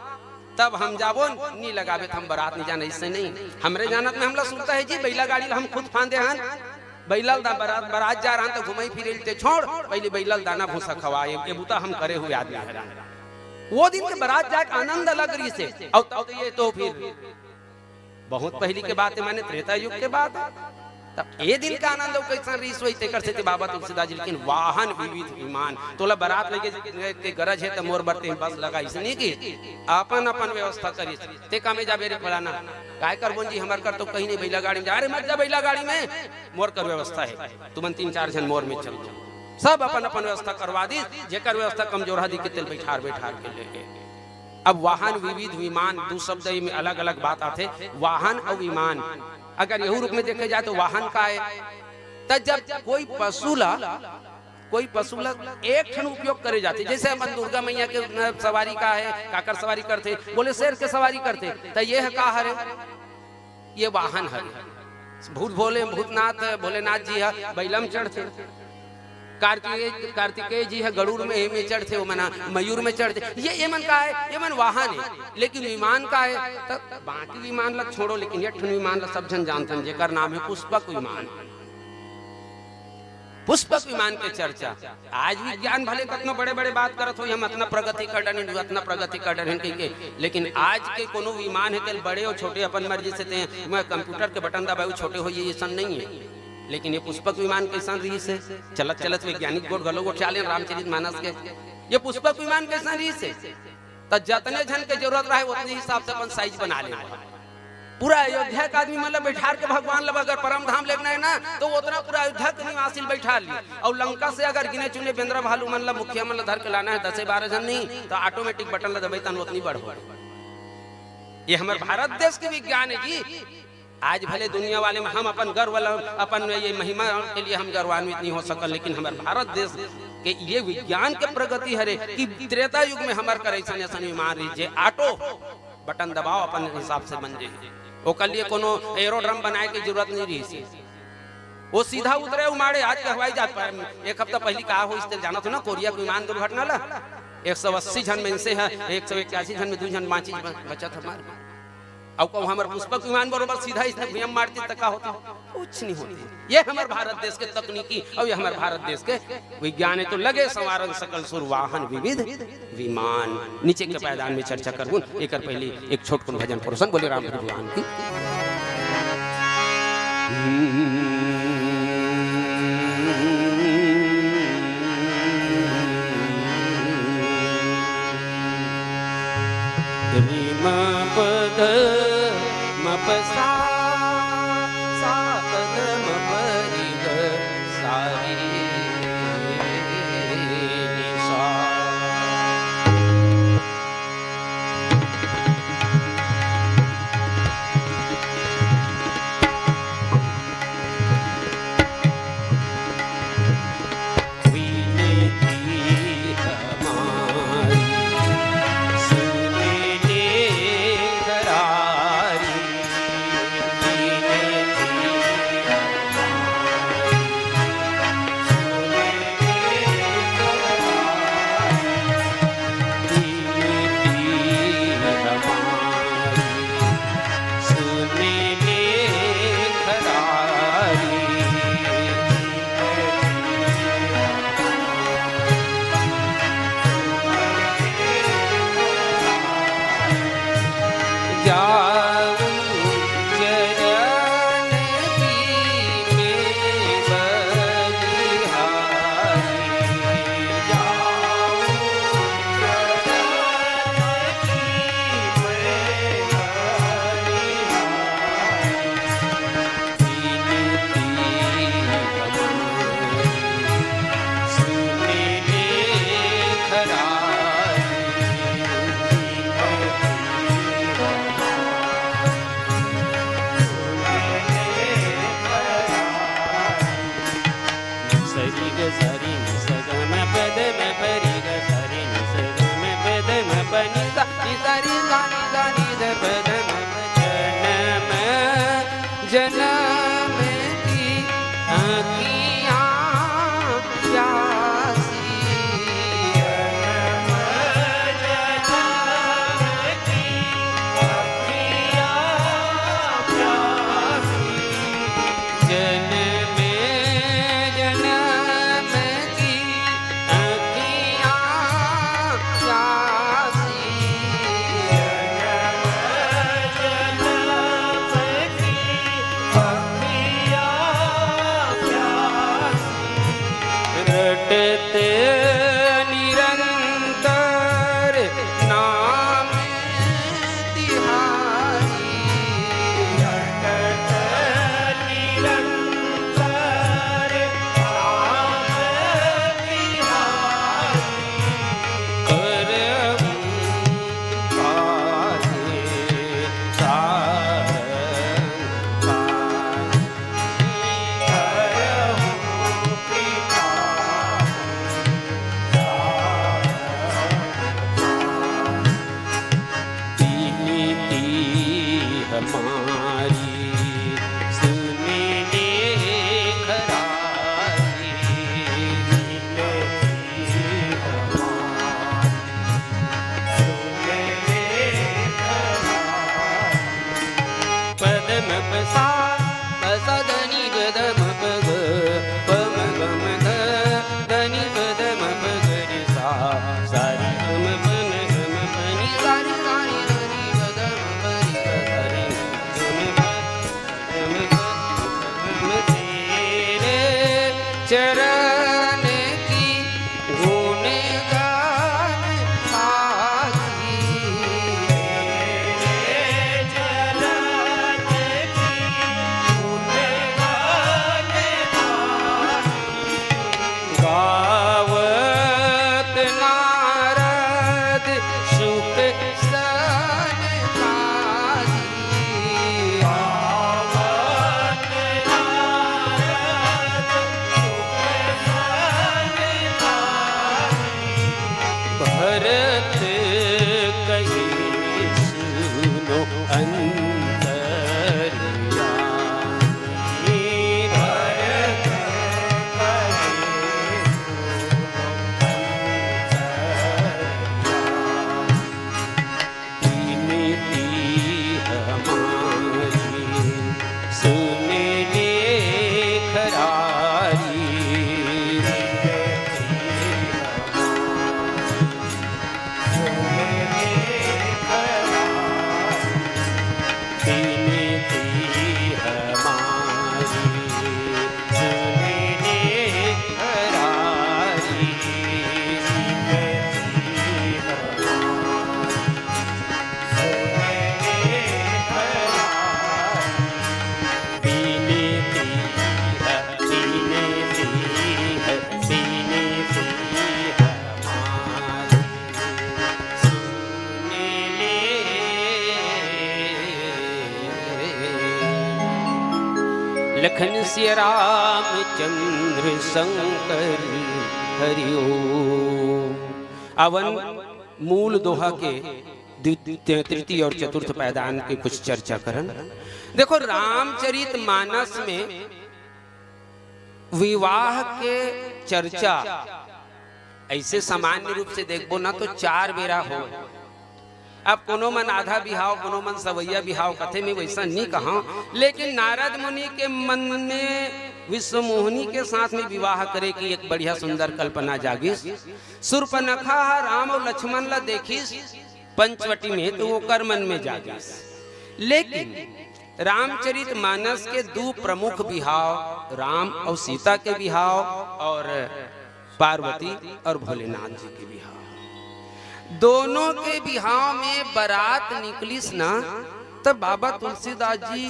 तब हम जाबो, नी लगाबे त हम बरात नी जाना, इससे नहीं। हमरे जानत में हमला सुनता हे जी, बैला गाड़ी ल हम खुद फांदे हन, बैला ल दा-, बरात, बरात जा रहन त घुमई फिरई ल ते छोड़, पहली बैला ल दाना भूसा खवा, ये, ये बुता हम करे हुए आदमी हरन। वो दिन के बरात जाए के आनंद अलग रहिसे। अउ तब तो ये तो फिर बहुत पहली के बात हे, माने त्रेता युग के बात हे। तब ए दिन का आनंद अउ कइसन रहिस होही, तेकर सेती बाबा तुलसीदास जी लिखिन, "वाहन विविध विमान।" तोला बरात लेके के गरज हे त मोर बर ते बस लगा, अइसने कि अपन अपन व्यवस्था करिस। ते कामे जाबे रे फलाना? काय करबोन जी, हमर कर तो कहीं नहीं, बैला गाड़ी में जा। अरे मत जा बैला गाड़ी में, मोर कर व्यवस्था हे, तुमन तीन चार झन मोर में चल दो। सब अपन अपन व्यवस्था करवा दिस, जेकर व्यवस्था कमजोरहा दिखे तेल बैठार बैठार के लेगे। अब वाहन विविध विमान, दू शब्द में अलग अलग बात आथे, वाहन अउ विमान। अगर यहू रूप में देखे जाए तो वाहन का हे, त जब कोई पशु ला, कोई पशु ला एक ठन उपयोग करे जाथे, जैसे अपन दुर्गा मैया के, अ, सवारी का हे, काकर सवारी करथे, बोले शेर के सवारी करथे, त ये ह का हरे? ये वाहन हरे। भूत भोले, भूतनाथ, भोलेनाथ जी ह बैला म चढ़थे, कार्तिकेय, कार्तिकेय जी ह गरुड़ में, में चढ़थे, वो मना मयूर में चढ़थे। ये, ये मन का हे? ये मन वाहन हे। लेकिन विमान का हे? त बाकी विमान ला छोड़ो, लेकिन एक ठन विमान ला सब झन जानथन, जेकर नाम हे पुष्पक विमान। पुष्पक विमान के चर्चा। आज विज्ञान भले कतनो बड़े-बड़े बात करत होही, हम अतना प्रगति कर डरेन, अतना प्रगति कर डरेन कहिके, लेकिन आज के कोनो विमान हे तेल बड़े अउ छोटे अपन मर्जी से ते, मैं कंप्यूटर के बटन दबाहूँ छोटे होही, अइसन नहीं हे। लेकिन ये पुष्पक विमान कइसन रहिस हे? चलत चलत वैज्ञानिक गोठ घलो गोठियालेन रामचरित मानस के। ये पुष्पक विमान कइसन रहिस हे? त जतने झन के जरूरत रहे, ओतने हिसाब से अपन साइज बना ले। पूरा अयोध्या के आदमी मन ल बैठार के भगवान ल अगर परम धाम लेगना हे ना, त ओतना पूरा अयोध्या के निवासी ल बैठार ली। अउ लंका से अगर गिने चुने बेंदरा भालू मन ल, मुखिया मन ल धर के लाना हे, दसे बारह झन नहीं, त ऑटोमेटिक बटन ल दबाई तहन ओतनी बढ़ हो। ये हमर भारत देश के विज्ञान हे जी। आज भले दुनिया वाले में हम अपन गर्व ल-, अपन ये महिमा के लिए हम गर्वान्वित नहीं हो सकन, लेकिन हमर भारत देश के ये विज्ञान के प्रगति हरे कि त्रेता युग में हमर कर अइसन अइसन विमान रहिस, जे ऑटो बटन दबाओ, अपन हिसाब से बन जाही। ओकर लिए कोनो एरोड्रम बनाए के जरूरत नहीं रहिस। वो सीधा उतरे उमाड़े। आज के हवाई जहाज पर एक हफ्ता पहली का होइस ते जानत हो ना, कोरिया के विमान दुर्घटना ला एक सौ अस्सी झन में से है, एक सौ इक्यासी झन में दू झन बाँचिस ब-, बचत हमार। अउ कहूँ हमर पुष्पक विमान बरोबर सीधा इसने भुइयां मारती त का होती? कुछ नहीं होती। ये हमर भारत देश के तकनीकी अउ ये हमर भारत देश के विज्ञान हे। तो लगे संवारन सकल सुर, वाहन विविध विमान। नीचे के पायदान में चर्चा करबुन, एकर पहली एक छोटकुन भजन परोसन। बोले राम भगवान की। सरि नि स ग म प ध म प रि ग, सरि नि स ग म प ध म प नि सा, नि सा रि सा नि सा नि ध प ध म प। जन्म जन्म की अखियाँ प्यासी, जन्म जन्म की अखियाँ प्यासी, जन्म जन्म की अखियाँ प्यासी, जन्म जन्म की अखियाँ प्यासी। रटत निरंतर नाम तिहारी। रटत निरंतर नाम तिहारी। करहु पाए सारन पाए। करहु कृपा सारन पाए। विनती हमारी सुन लेख राई। विनती हमारी सुन लेख राई। पदम पसा पसा धनी पदम पग पम गम ध धनी पदम पगरी सा। सारी गम पन गम पनी सारी सारी धनी पदम परी पदरी गम पदम पदम तेरे चरण की गुण गान गाथी। तेरे चरण की गुण गान गाथी। गावत नारद शुक सनकादि। गावत नारद शुक सनकादि। भरत कहे सुनो अंतर्यामी। भरत कहे सुनो अंतर्यामी। विनती हमारी सुन लेख राई। विनती हमारी सुन लेख राई। विनती हमारी सुन लेख राई। विनती हमारी लखन सिया रामचंद्र शंकर हरि ओम। अवन मूल दोहा के द्वितीय, तृतीय और चतुर्थ पायदान के कुछ चर्चा करन। देखो, रामचरित मानस में विवाह के चर्चा ऐसे सामान्य रूप से देखबो ना तो चार बेरा हो। अब कोनो मन आधा बिहाव, कोनो मन सवैया बिहाव कथे, में वैसा नहीं कहा, लेकिन नारद मुनि के मन में विश्वमोहिनी के साथ में विवाह करे की एक बढ़िया सुंदर कल्पना जागिस। शूर्पणखा ह राम और लक्ष्मण ला देखिस, पंचवटी में, तो वो कर मन में जागिस। लेकिन रामचरित मानस के दू प्रमुख बिहाव, राम और सीता के बिहाव और पार्वती और भोलेनाथ जी के बिहाव, दोनों के बिहाव में बरात निकलिस ना, तब बाबा तुलसीदास जी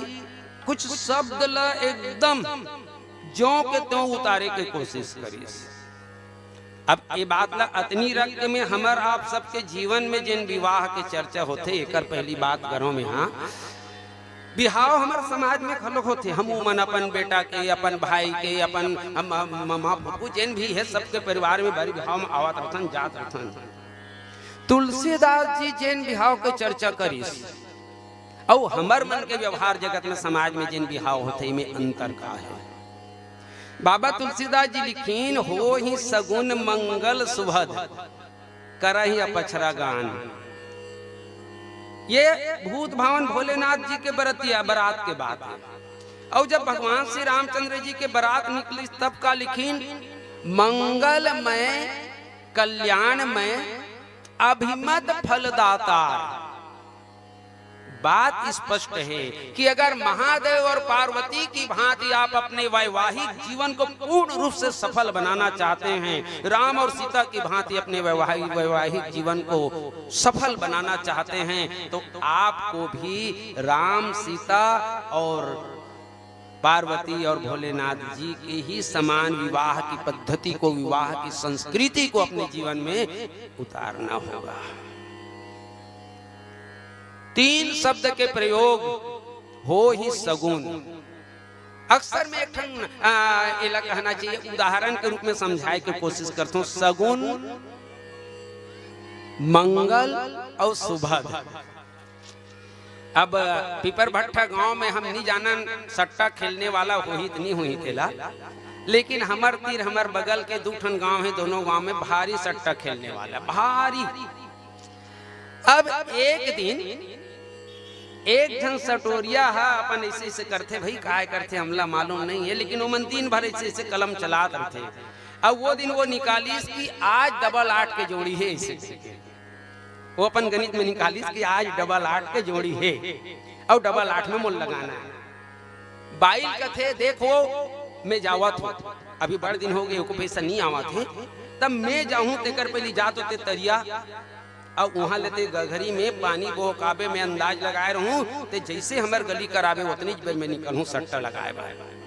कुछ शब्द ला एकदम ज्यों के त्यों उतारे के कोशिश करिस। अब ये बात ला अतनी रख के मैं हमर आप सबके जीवन में जिन विवाह के चर्चा होथे, एकर पहली बात करो मैं, हाँ, बिहाव हमर समाज में घलोक होथे। हम उमन अपन बेटा के, अपन भाई के, अपन हम, हम, ममा फूफू जेन भी हे, सबके परिवार में बारी बिहाव में आवत रथन, जात रथन। तुलसीदास जी जेन बिहाव के चर्चा करिस, अउ हमर मन के व्यवहार जगत में, समाज में जेन बिहाव होथे, एमे अंतर का हे? बाबा तुलसीदास जी लिखिन, "होही सगुन मंगल सुभद, करही अपछरा गान।" ये भूत भावन भोलेनाथ जी के बरतिया, बरात के बात हे। अउ जब भगवान श्री रामचंद्र जी के बरात निकलिस, तब का लिखिन, "मंगलमय कल्याणमय अभिमत फलदातार।" बात स्पष्ट है कि अगर महादेव और पार्वती की भांति आप अपने वैवाहिक जीवन को पूर्ण रूप से सफल बनाना चाहते हैं, राम और सीता की भांति अपने वैवाहिक, वैवाहिक जीवन को सफल बनाना चाहते हैं, तो आपको भी राम, सीता और पार्वती और भोलेनाथ जी के ही समान विवाह की पद्धति को, विवाह की संस्कृति को अपने जीवन में उतारना होगा। तीन शब्द के प्रयोग, होही सगुन। अक्सर मैं एक ठन, आ, एला कहना चाहिए, उदाहरण के रूप में समझाए के कोशिश करथों। सगुन, मंगल अउ सुभद। अब पीपर भट्ठा गांव में हम नहीं जानन सट्टा खेलने वाला होही त नहीं होही तेला, लेकिन हमर तीर, हमर बगल के दू ठन गांव हे, दोनों गांव में भारी सट्टा खेलने वाला, भारी। अब एक दिन एक झन सटोरिया ह अपन ऐसे ऐसे करथे, भाई काय करथे हमला मालूम नहीं है, लेकिन ओमन दिन भर ऐसे ऐसे कलम चलात रथे। अब वो दिन वो निकालिस कि आज डबल आठ के जोड़ी हे, ऐसे करके वो अपन गणित में निकालिस कि आज डबल आठ के जोड़ी हे, अउ डबल आठ में मोल लगाना है। बाइल कथे, "देखो, मैं जावत हूँ, अभी बड़ दिन हो गए, ओको पैसा नहीं आवत है, तब मैं जाहूँ, तेकर पहली जात होते तरिया, अउ वहाँ लेते गघरी में पानी बोहकाबे में अंदाज लगाए रहूँ, ते जैसे हमर गली कराबे, ओतनी बेर में निकलहूँ सट्टा लगाए बर।"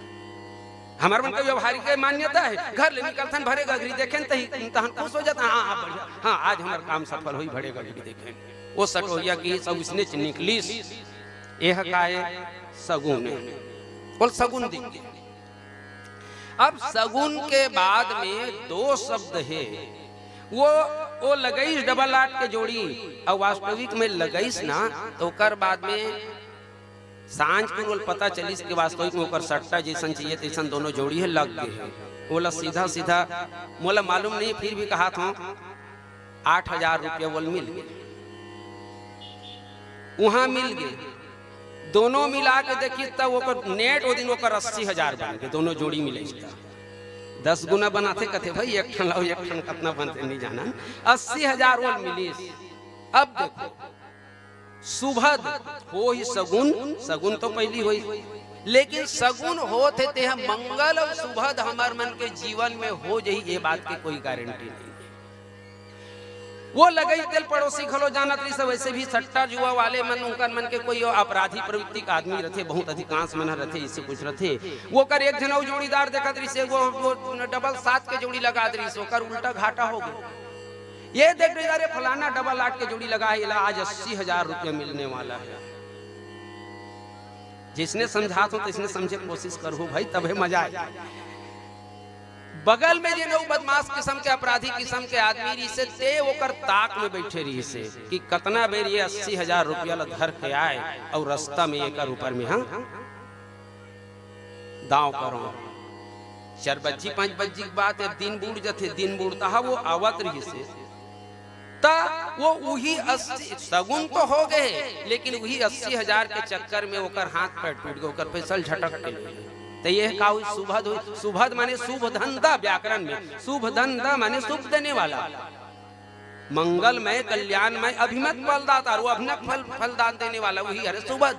हमर मन के व्यवहारिक मान्यता है, घर ले निकलथन, भरे गघरी देखेन, तही, तहन खुश हो जाता, "हाँ, हाँ, बढ़िया, हाँ, आज हमर काम सफल होई, भरे गघरी देखेन।" वो सटोरिया की सब इसने च निकलिस, एह काय सगुन है, बोल सगुन दिख गया। अब सगुन के बाद में दो शब्द है, वो, वो लगइस डबल आठ के जोड़ी, अउ वास्तविक में लगइस ना, तो ओकर बाद में सांझ कुन ओला पता चलिस कि वास्तविक में ओकर सट्टा जैसन चाहिए तैसन दोनों जोड़ी है, लग गए है। ओला सीधा सीधा, मोला मालूम नहीं, फिर भी कहात हूँ, आठ हजार रुपया ओला मिल गए, वहाँ मिल गए। दोनों मिला के देखिस त ओकर नेट ओ दिन ओकर अस्सी हजार बन गए, दोनों जोड़ी मिले त दस गुना बनाथे, कथे, "भाई, एक ठन लाओ, एक ठन कतना बनथे, नहीं जानन।" अस्सी हजार ओला मिलिस। अब देखो, सुभद होही सगुन, सगुन तो पहली होही, लेकिन सगुन होत हे तेह मंगल अउ सुभद हमर मन के जीवन में हो जही, ये बात के कोई गारंटी नहीं। वो लगई तेल पड़ोसी घलो जानत रहिस, वैसे भी सट्टा जुआ वाले मन, उनकर मन के कोई अपराधी प्रवृत्ति का आदमी रथे, बहुत अधिकांश मन ह रथे, इससे कुछ रथे। वो कर एक झन अउ जोड़ीदार देखत रहिस, वो, वो डबल सात के जोड़ी लगा दे रहिस, ओकर उल्टा घाटा हो गए। ये देख रहे, "अरे, फलाना डबल आठ के जोड़ी लगा है, एला आज अस्सी हजार रुपया मिलने वाला है।" जिसने समझात हो, तिसने समझे कोशिश करहु भाई, तबे मजा आए। बगल में जे नौ बदमाश किस्म के, अपराधी किस्म के आदमी रहिसे, ते ओकर ताक में बैठे रहिसे कि कतना बेर ये अस्सी हजार रुपया ल धर के आए अउ रास्ता में एकर ऊपर में, हाँ, दांव करो। चार बज्जी, पांच बज्जी के बात है, दिन बूड़ जथे, दिन बूड़ता हा, वो आवत रहिसे। त वो उही अस्सी, सगुन तो हो गए, लेकिन उही अस्सी हजार के चक्कर में ओकर हाथ पैर टूट गए, ओकर पैसा झटक के ले गए। त ये का हुई? सुभद हुई। सुभद माने शुभ धंधा, व्याकरण में शुभ धंधा माने शुभ देने वाला, मंगलमय, कल्याणमय, अभिमत फलदाता, वो अभिमत फल, फलदान देने वाला, वही हरे सुभद।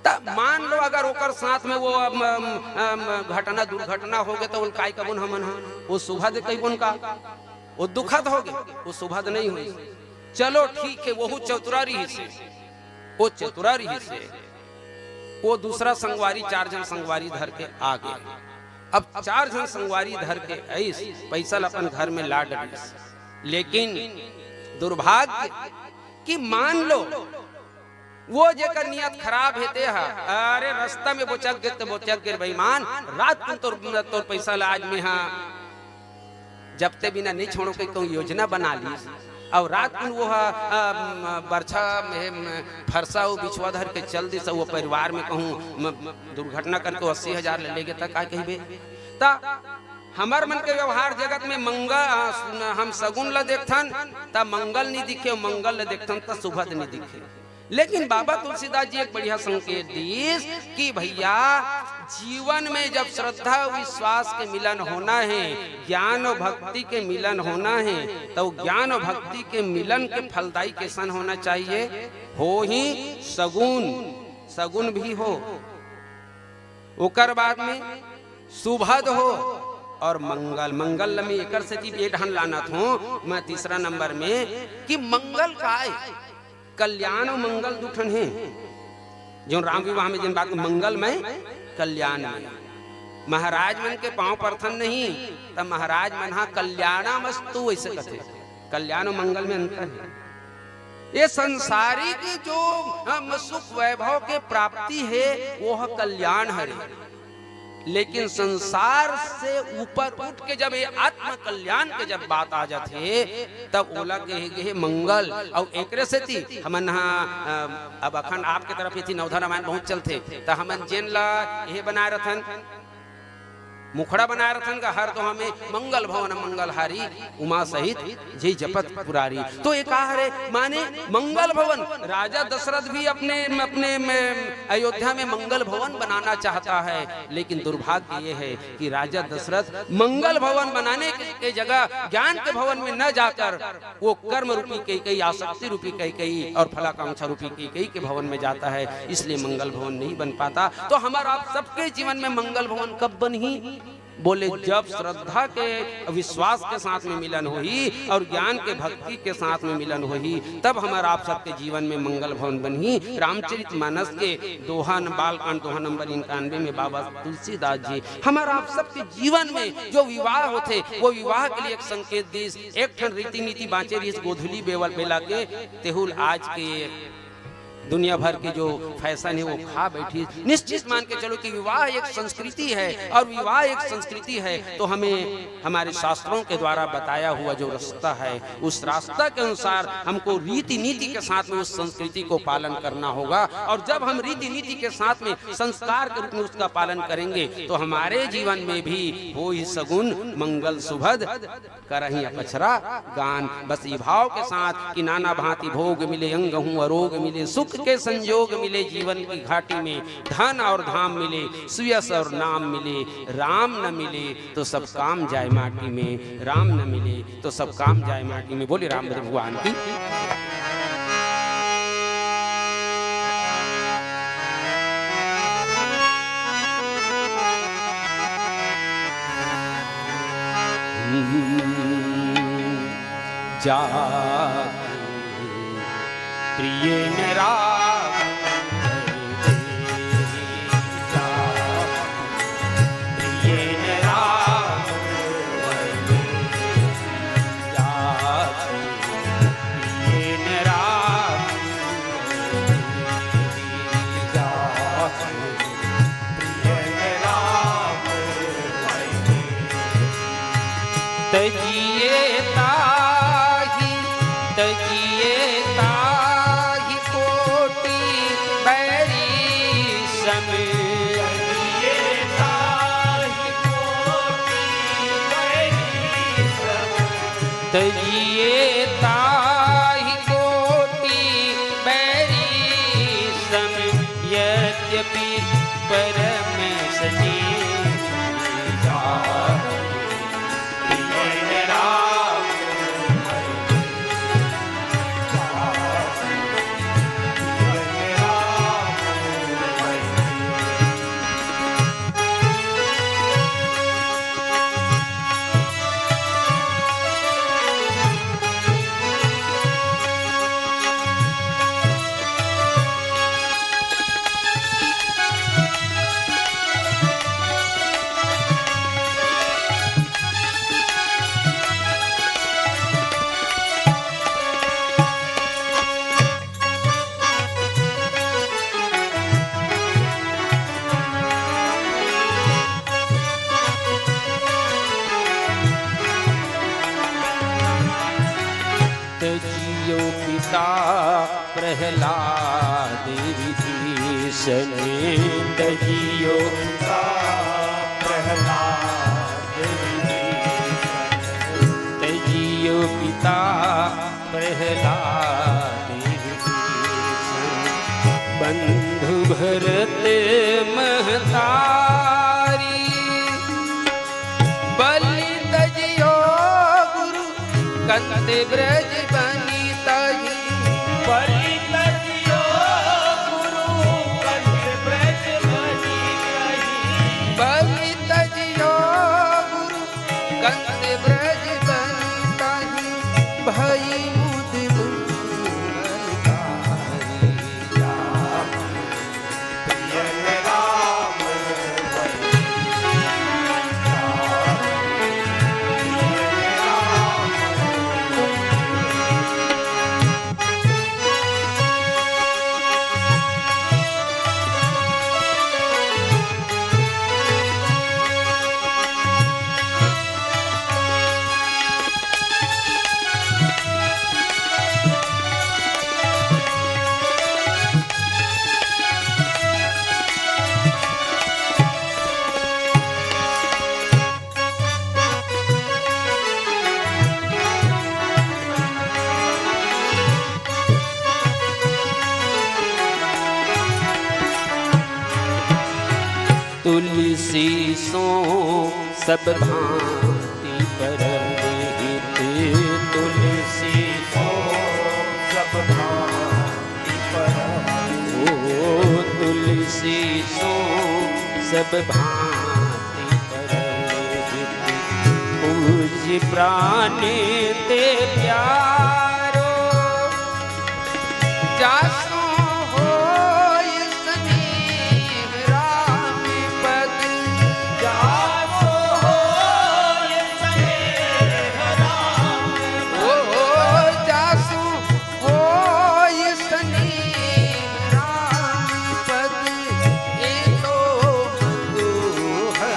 त मान लो, अगर ओकर साथ में वो, अम, अम, अम, घटना, दुर्घटना हो गए, तो ओल काय कबुन हमन ह? वो सुभद कहिबुन का? वो दुखद हो गए, वो सुभद नहीं हुई। चलो ठीक है, वो चतुरा रहिसे, वो चतुरा रहिसे, वो दूसरा संगवारी, चार झन संगवारी धर के आ गए। अब चार झन संगवारी धर के आइस, पैसा ल अपन घर में ला डरिस, लेकिन दुर्भाग्य कि मान लो वो जेकर नियत खराब हे ते ह, अरे, रस्ता में बोचक गे त बोचक गे बेईमान, रात कुन तोर, तोर पैसा ला आज में हा जब ते बिना नहीं छोड़ो के कहूँ योजना बना लीस, अउ रात कुन वो ह, अ, म, बरछा में, म, फरसा अउ बिछवा धर के चल दिस, अउ वो परिवार में कहूँ म, दुर्घटना करके अस्सी हजार ले लेगे त का कहिबे? त हमर मन के व्यवहार जगत में मंगल, अ, हम सगुन ल देखथन त मंगल नहीं दिखे, मंगल ल देखथन त सुभद नहीं दिखे। लेकिन बाबा तुलसीदास जी एक बढ़िया संकेत दीस कि भैया, जीवन में जब श्रद्धा विश्वास के मिलन होना हे, ज्ञान और भक्ति के मिलन होना हे, तो ज्ञान और भक्ति के मिलन के फलदायी कैसन होना चाहिए? हो ही सगुन, सगुन भी हो, ओकर बाद में सुभद हो और मंगल। मंगल ल मैं एकर सेती ए ढंग लानत हों, मैं तीसरा नंबर में, कि मंगल काय? कल्याण अउ मंगल दू ठन हे। जो राम विवाह में जिन बात मंगलमय कल्याणमय, महाराज मन के पांव परथन नहीं, त महाराज मन हा कल्याणमस्तु वैसे कथे। कल्याण अउ मंगल में अंतर हे। ये संसारिक जो हम सुख वैभव के प्राप्ति हे, वो ह कल्याण हरे। लेकिन संसार से ऊपर उठ के जब ये आत्म कल्याण के जब बात आ जाथे, तब ओला कहे गे हे मंगल। अउ एकरे सेती हमन हा, अ, अब अखंड आपके तरफ एती नवधा रामायण बहुत चलथे, त हमन जेन ला ये बनाए रथन, मुखड़ा बनाए रथन का हर दोहा में मंगल भवन मंगलहारी, उमा सहित जय जपत पुरारी। तो ये का हरे, माने मंगल भवन। राजा दशरथ भी अपने, अपने में, अयोध्या में मंगल भवन बनाना चाहता है, लेकिन दुर्भाग्य ये है कि राजा दशरथ मंगल भवन बनाने के, के जगह ज्ञान के भवन में न जाकर वो कर्म रूपी कैकई, आसक्ति रूपी कैकई और फलाकांक्षा रूपी कैकई के भवन में जाता है, इसलिए मंगल भवन नहीं बन पाता। तो हमारा आप सबके जीवन में मंगल भवन कब बनही? बोले, जब श्रद्धा के, विश्वास के साथ में मिलन होही और ज्ञान के, भक्ति के साथ में मिलन होही, तब हमारा आप सबके जीवन में मंगल भवन बनही। रामचरित मानस के दोहा न-, बालकांड दोहा नंबर इक्यानवे में बाबा तुलसीदास जी हमारा आप सबके जीवन में जो विवाह होथे, वो विवाह के लिए एक संकेत दीस। एक ठन रीति नीति बांचे रहिस गोधुली बेवल बेला के, तेहू ल आज के दुनिया भर के जो फैशन है वो खा बैठी। निश्चित मान के चलो कि विवाह एक संस्कृति है, और विवाह एक संस्कृति है तो हमें हमारे शास्त्रों के द्वारा बताया हुआ जो रास्ता है, उस रास्ता के अनुसार हमको रीति नीति के साथ में उस संस्कृति को पालन करना होगा। और जब हम रीति नीति के साथ में संस्कार के रूप में उसका पालन करेंगे तो हमारे जीवन में भी होही सगुन मंगल सुभद, करही अपचरा गान। बस ई भाव के साथ कि नाना भांति भोग मिले, अंगहूं अरोग मिले, सुख के संयोग मिले, जीवन की घाटी में धन और धाम मिले, सुयश और नाम मिले, राम न मिले तो सब काम जाए माटी में, राम न मिले तो सब काम जाए माटी में। बोले रामभद्र भगवान की। जा प्रिय न राम, जा प्रिय न राम, जा प्रिय न राम, जा प्रिय न राम। तजिए ताहि, तजिए ताहि कोटि बैरी सम। तजिए ताहि कोटि बैरी सम। तजिए ताहि कोटि बैरी सम। यद्यपि परम सनेही प्रहलाद विभीषण, तजियो पिता प्रहलाद विभीषण, तजियो पिता प्रहलाद विभीषण, बंधु भरत महतारी। बलि तजियो गुरु कंत ब्रज बनि तहि। बलि तजियो गुरु कंत ब्रज बनि तहि। बलि तजियो गुरु कंत ब्रज बनि तहि। भई मुद मंगलकारी। तुलसी सों सब भांति परम हित। तुलसी सों सब भांति परम हित। ओ तुलसी सों सब भांति परम हित। पूज प्राण ते प्यारो, जासो होय स्नेह राम पद। जासो होय स्नेह राम पद। ओ, ओ, जासो होय स्नेह राम पद। ए तो दोहा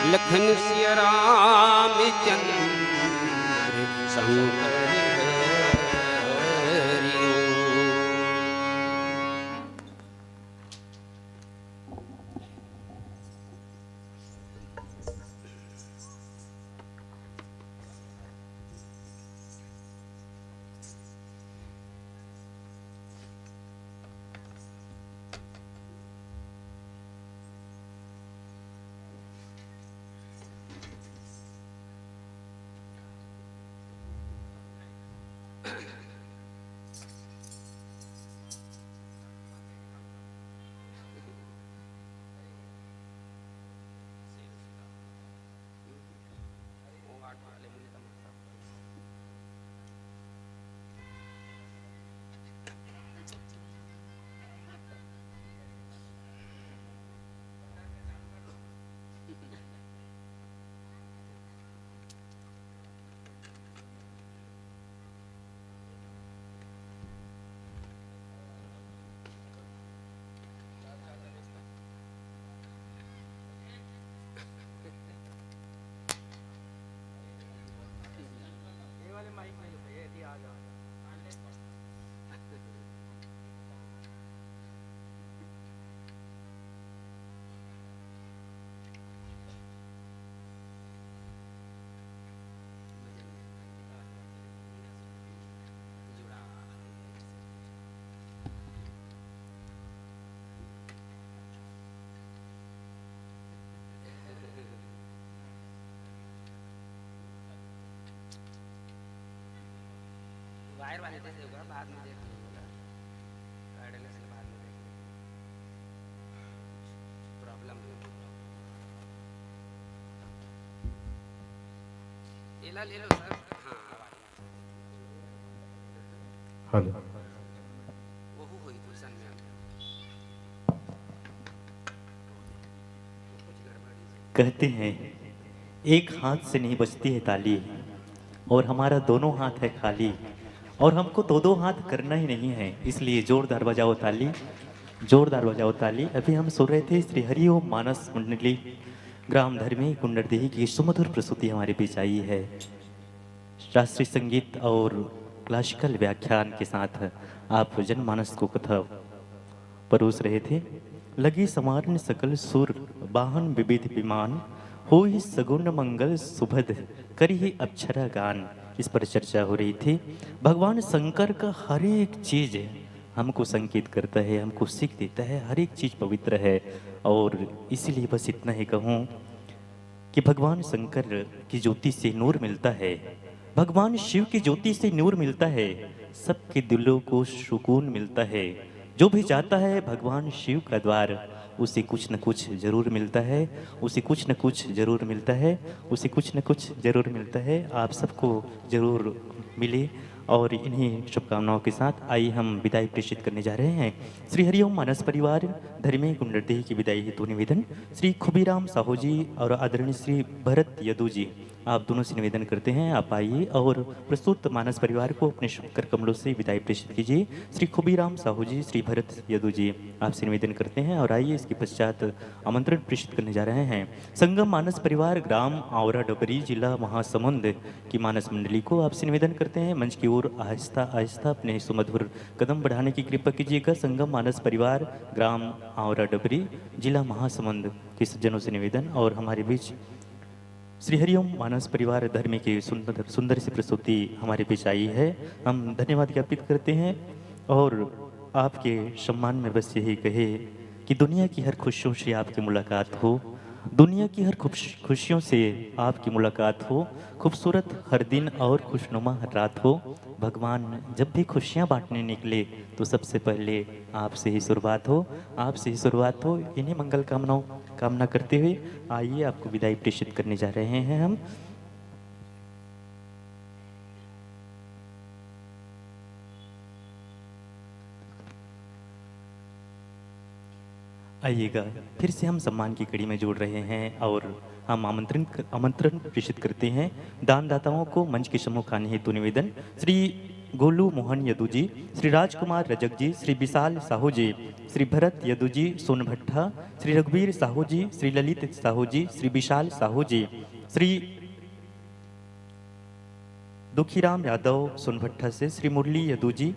लखन सिया रामचंद्र शंकर हरि ओम। ये वाले माइक में लो भैया, यदि आ जाओ। वायर वाले दे देगा, बाद में देख लेगा। वायरलेस ले बाद में देख लेगा। प्रॉब्लम है। एला ले लो सर। कहते हैं, एक हाथ से नहीं बजती है ताली और हमारा दोनों हाथ है खाली, और हमको दो दो हाथ करना ही नहीं है, इसलिए जोरदार बजाओ ताली, जोरदार बजाओ ताली। अभी हम सुन रहे थे श्री हरिओम मानस मंडली, ग्राम धर्मी, गुंडरदेही की सुमधुर प्रस्तुति हमारे बीच आई है। शास्त्रीय संगीत और क्लासिकल व्याख्यान के साथ आप जनमानस को कथा परोस रहे थे। लगी संवारन सकल सुर, बाहन विविध विमान, होई सगुन मंगल सुभद, करिहि अक्षरा गान, इस पर चर्चा हो रही थी। भगवान शंकर का हर एक चीज हमको संकेत करता है, हमको सीख देता है, हर एक चीज पवित्र है। और इसीलिए बस इतना ही कहूँ कि भगवान शंकर की ज्योति से नूर मिलता है, भगवान शिव की ज्योति से नूर मिलता है, सबके दिलों को सुकून मिलता है। जो भी जाता है भगवान शिव का द्वार, उसे कुछ न कुछ जरूर मिलता है, उसे कुछ न कुछ जरूर मिलता है, उसे कुछ न कुछ जरूर मिलता है। आप सबको जरूर मिले और इन्हीं शुभकामनाओं के साथ आइए हम विदाई प्रेषित करने जा रहे हैं। श्री हरिओम मानस परिवार धर्मी गुंडरदेही की विदाई हेतु निवेदन श्री खुबीराम साहू जी और आदरणीय श्री भरत यदु जी, आप दोनों से निवेदन करते हैं, आप आइए और प्रस्तुत मानस परिवार को अपने शुभ कर कमलों से विदाई प्रेषित कीजिए। श्री खुबीराम साहू जी, श्री भरत यदु जी, आपसे निवेदन करते हैं और आइए, इसके पश्चात आमंत्रण प्रेषित करने जा रहे हैं। संगम मानस परिवार, ग्राम आवरा डबरी, जिला महासमुंद की मानस मंडली को आपसे निवेदन करते हैं, मंच की ओर आहिस्ता आहिस्ता अपने सुमधुर कदम बढ़ाने की कृपा कीजिएगा। संगम मानस परिवार, ग्राम आवरा डबरी, जिला महासमुंद के सज्जनों से निवेदन। और हमारे बीच श्री हरिओम मानस परिवार धर्मी की सुंदर, सुंदर सी प्रस्तुति हमारे बीच आई है। हम धन्यवाद ज्ञापित करते हैं और आपके सम्मान में बस यही कहे कि दुनिया की हर खुशियों से आपकी मुलाकात हो, दुनिया की हर खुश-, खुशियों से आपकी मुलाकात हो, खूबसूरत हर दिन और खुशनुमा हर रात हो। भगवान जब भी खुशियाँ बांटने निकले तो सबसे पहले आपसे ही शुरुआत हो, आपसे ही शुरुआत हो। इन्हीं मंगल कामनाओं, कामना करते हुए आइए, आपको विदाई प्रेषित करने जा रहे हैं हम। आइएगा, फिर से हम सम्मान की कड़ी में जोड़ रहे हैं और हम आमंत्रण, आमंत्रण प्रेषित करते हैं दानदाताओं को। मंच के सम्मुख आने हेतु निवेदन श्री गोलू मोहन यदु जी, श्री राजकुमार रजक जी, श्री विशाल साहू जी, श्री भरत यदु जी सोनभट्ठा, श्री रघुवीर साहू जी, श्री ललित साहू जी, श्री विशाल साहू जी, श्री दुखीराम यादव सोनभट्ठा से, श्री मुरली यदु जी।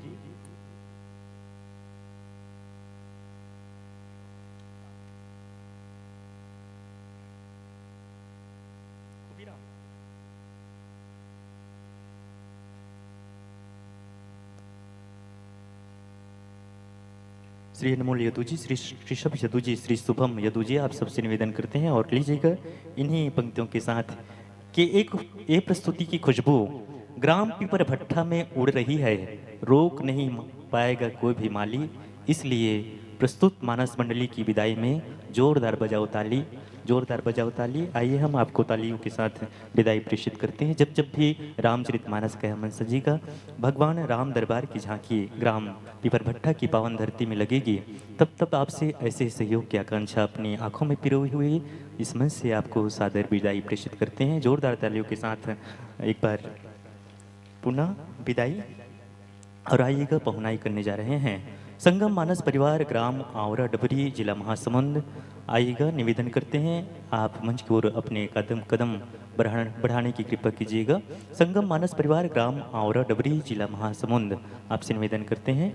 श्री अनमोल यदु जी, श्री ऋषभ यदु जी, श्री शुभम यदु जी, आप सबसे निवेदन करते हैं और लीजिएगा इन्हीं पंक्तियों के साथ कि एक, ये प्रस्तुति की खुशबू ग्राम पीपर भट्ठा में उड़ रही है, रोक नहीं पाएगा कोई भी माली। इसलिए प्रस्तुत मानस मंडली की विदाई में जोरदार बजाओ ताली, जोरदार बजाओ ताली। आइए, हम आपको तालियों के साथ विदाई प्रेषित करते हैं। जब जब भी रामचरित मानस का मंच सजेगा, भगवान राम दरबार की झांकी ग्राम पीपर भट्ठा की पावन धरती में लगेगी, तब तब आपसे ऐसे सहयोग की आकांक्षा अपनी आंखों में पिरोई हुई इस मंच से आपको सादर विदाई प्रेषित करते हैं। जोरदार तालियों के साथ एक बार पुनः विदाई। और आइएगा, पहुनाई करने जा रहे हैं संगम मानस परिवार, ग्राम आवरा डबरी, जिला महासमुंद। आइएगा, निवेदन करते हैं आप मंच की ओर अपने कदम, कदम बढ़ान-, बढ़ाने की कृपा कीजिएगा। संगम मानस परिवार, ग्राम आवरा डबरी, जिला महासमुंद, आपसे निवेदन करते हैं।